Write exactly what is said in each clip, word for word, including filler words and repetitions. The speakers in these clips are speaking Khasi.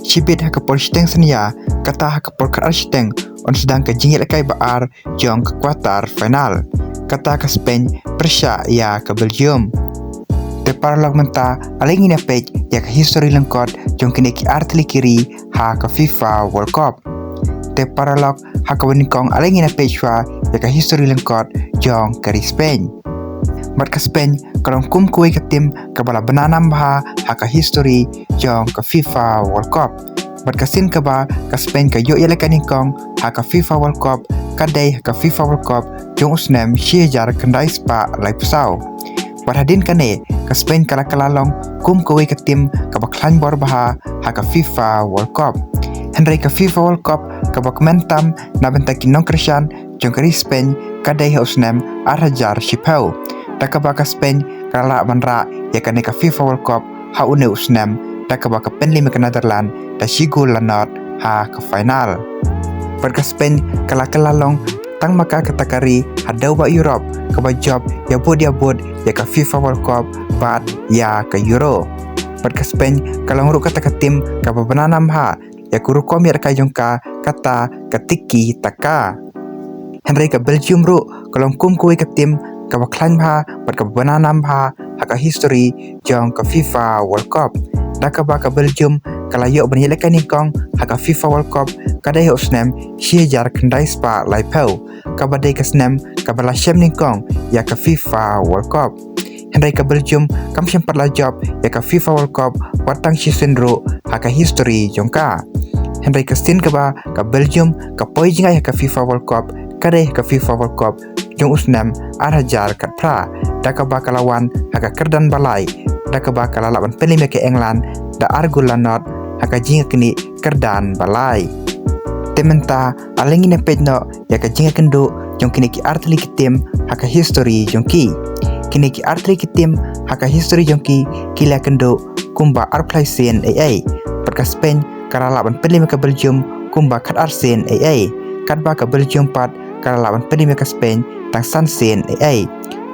Shibit ha ka por shiteng synñia, kata ha ka por khatar shiteng, yn sdang ka jingïalehkai ba ar jong ka quarter final. Kata ka Spain pyrshah ïa ka Belgium. Te paralok mynta, ale ngin ïa peit ïa ka history lyngkot jong kine ki artylli ki ri ha ka FIFA World Cup. Te paralok, ha kaba nyngkong ale ngin ïa peit shuwa ïa ka history lyngkot jong ka ri Spain. Bad ka Spain ka long kum kawei ka tim kaba la bna nam bha ha ka history jong ka FIFA World Cup. Bad ka sien kaba ka Spain ka ïoh ïalehkai nyngkong ha ka FIFA World Cup, ka dei ha ka FIFA World Cup jong u snem shi hajar khyndai spah laiphew saw. Bad hadien kane, ka Spain ka la kylla long kum kawei ka tim kaba khlaiñ bor bha ha ka FIFA World Cup. Hynrei ka FIFA World Cup kaba kmen tam na bynta ki nongkyrshan jong ka ri Spain ka dei ha u snem ar hajar shiphew. Da kaba ka Spain ka la lah ban rah ïa kane ka FIFA World Cup ha une u snem, da kaba ka pynliem ïa ka Netherlands da shi gol la nod ha ka final. Bad ka Spain ka la kylla long tang ma ka kata ka ri ha dewbah Europe kaba jop ïa bud ïa bud ïa ka FIFA World Cup bad ïa ka Euro. Bad ka Spain ka long ruh kata ka tim kaba bna nam bha ïa ka rukom ïalehkai jong ka, kata ka tiki taka. Hynrei ka Belgium ruh ka long kum kawei ka tim kaba khlaiñ bha bad kaba bna nam bha ha ka history jong ka FIFA World Cup. Da kaba ka Belgium ka la ïoh ban ïalehkai nyngkong ha ka FIFA World Cup ka dei ha u snem shi hajar khyndai spah laiphew, kaba dei ka snem kaba la shem nyngkong ïa ka FIFA World Cup. Hynrei ka Belgium kam shym pat la jop ïa ka FIFA World Cup wat tang shisien ruh ha ka history jong ka. Hynrei ka sien kaba ka Belgium ka poi jngai ha ka FIFA World Cup ka dei ha ka FIFA World Cup jong u snem ar hajar khatphra, da kaba ka la wan ha ka kyrdan ba lai, da kaba ka la lah ban pynliem ïa ka England da ar gol la nod ha ka jingïaknieh kyrdan ba lai. Te mynta ale ngin ïa peit noh ïa ka jingïakynduh jong kine ki artylli ki tim ha ka history jong ki. Kine ki artylli ki tim ha ka history jong ki ki la ïakynduh kumba arphew lai sien ei ei. Bad ka Spain ka la lah ban pynliem ïa ka Belgium kumba khatar sien ei ei. Katba ka Belgium pat ka la lah ban pynliem ïa ka Spain tang san sien ei ei.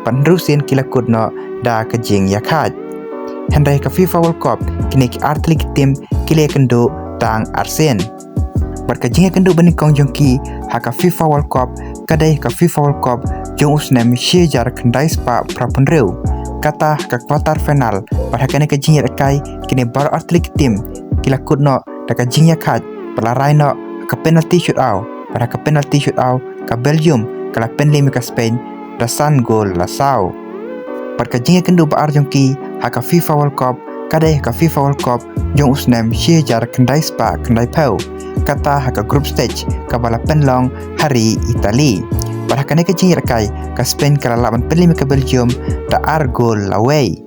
Bad hynriew sien ki la kut noh da ka jingïakhaid. Hynrei ka FIFA World Cup kine ki artylli ki tim ki la ïakynduh tang ar sien. Bad ka jingïakynduh ba nyngkong jong ki ha ka FIFA World Cup ka dei ka FIFA World Cup jong u snem shi hajar khyndai spah phra phew hynriew, kata ha ka quarter final. Bad ha kane ka jingïalehkai kine baroh artylli ki tim ki la kut noh da ka jingïakhaid bad la rai noh ha ka penalty shootout. Bad ha ka penalty shootout ka Belgium ka la pynliem ïa ka Spain da san gol la saw. Bad ka jingïakynduh ba ar jong ki ha ka FIFA World Cup ka dei ha ka FIFA World Cup jong u snem shi hajar khyndai spah khyndai phew, kata ha ka group stage kaba la pynlong ha ri Italy. Bad ha kane ka jingïalehkai ka Spain ka la lah ban pynliem ïa ka Belgium da ar gol la wei.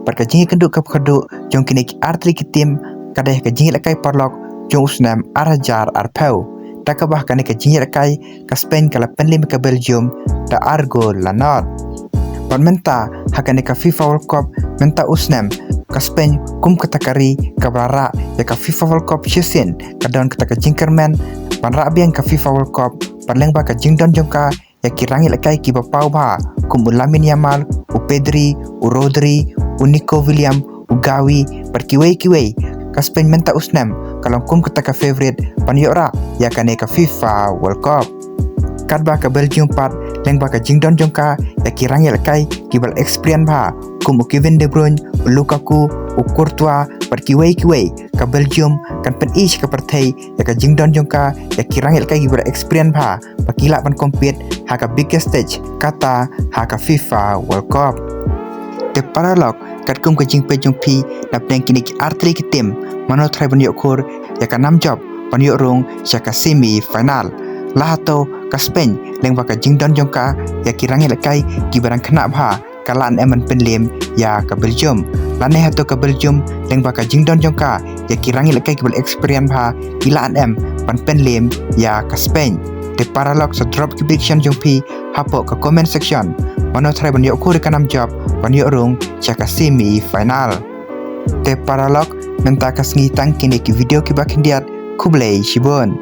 Bad ka jingïakynduh kaba khatduh jong kine ki artylli ki tim ka dei ha ka jingïalehkai paralok jong u snem ar hajar arphew, da kaba ha kane ka jingïalehkai ka Spain ka la pynliem ïa ka Belgium da ar gol la nod. Bad mynta ha kane ka FIFA World Cup mynta u snem, ka Spain kum kata ka ri kaba la rah ïa ka FIFA World Cup shisien, ka don kata ka jingkyrmen ban rah biang ka FIFA World Cup bad lyngba ka jingdon jong ka ïa ki rangïalehkai kiba paw bha kum u Lamine Yamal, u Pedri, u Rodri, u Nico Williams, u Gavi bad kiwei kiwei. Ka Spain mynta u snem ka long kum kata ka favourite ban ïoh rah ïa kane ka FIFA World Cup. Katba ka Belgium pat lyngba ka jingdon jong ka ïa ki rangïalehkai kiba la experience bha kum u Kevin De Bruyne, u Lukaku, u Courtois bad kiwei kiwei, ka Belgium kan pyni sha ka pyrthei ïa ka jingdon jong ka ïa ki rangïalehkai kiba la experience bha ba ki lah ban compete ha ka biggest stage, kata ha ka FIFA World Cup. Te paralok, katkum ka jingpeit jong phi na pdeng kine ki artylli ki tim, mano trai ban ïoh khur ïa ka nam jop ban ïoh rung sha ka semi final? La hato ka Spain lyngba ka jingdon jong ka ïa ki rangïalehkai kiba dang khynnah bha ka lah ne em ban pynliem ïa ka Belgium? Lane hato ka Belgium lyngba ka jingdon jong ka ïa ki rangïalehkai kiba la experience bha ki lah ne em ban pynliem ïa ka Spain? Te paralok, sa drop ki prediction jong phi hapoh ka comment section. Mano trai ban ïoh khur ïa ka nam jop ban ïoh rung sha ka semi final? Te paralok, mynta ka sngi tang kine ki video kiba khyndiat. Khublei shibun.